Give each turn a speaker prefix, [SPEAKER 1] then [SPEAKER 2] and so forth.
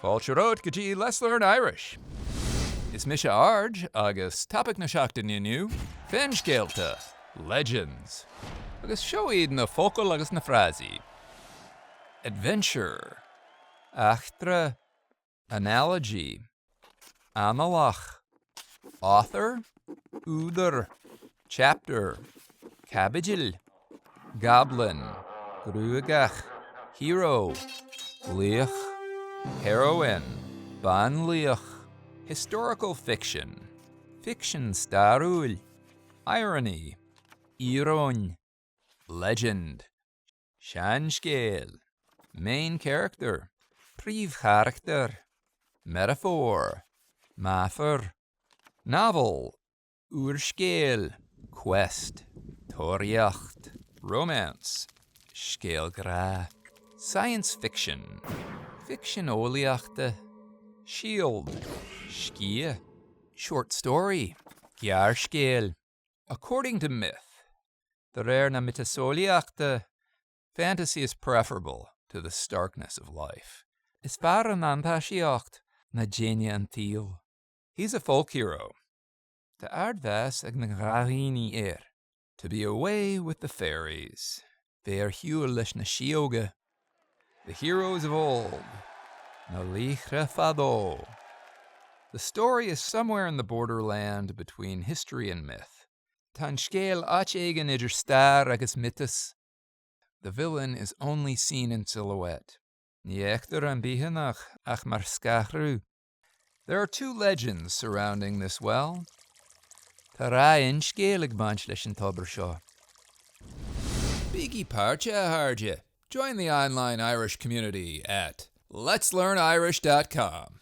[SPEAKER 1] Fáilte romhat go dtí Let's Learn Irish! Is mise Ard agus topaic na seachtaine inniu, Finscéalta, Legends. Agus seo iad na focail agus na frásaí. Adventure, Eachtra, Analogy, Analach, Author, Údar, Chapter, Caibidil, Goblin, Gruagach, Hero, Laoch, Heroine, Banlaoch, Historical fiction, Ficsean stairiúil, Irony, Íoróin, Legend, Seanscéal, Main character, Príomhcharachtar, Metaphor, Meafar, Novel, Úrscéal, Quest, Tóraíocht, Romance, Scéal grá, Science fiction, Ficsean eolaíochta, Shield, Sciath, Short story, Gearrscéal. According to myth, de réir na miotaseolaíochta, fantasy is preferable to the starkness of life. Is fearr an fhantaisíocht ná déine an tsaoil. He's a folk hero. Tá ardmheas ag na gnáthdhaoine air. To be away with the fairies. Bheith ar shiúl leis na síóga. The heroes of old. Na laochra fadó. The story is somewhere in the borderland between history and myth. Tá an scéal áit éigin idir stair agus miotas. The villain is only seen in silhouette. Ní fheictear an bithiúnach ach mar scáthchruth. There are two legends surrounding this well. Tá dhá fhinscéal ag baint leis an tobar seo. Bígí páirteach, a chairde! Join the online Irish community at letslearnirish.com.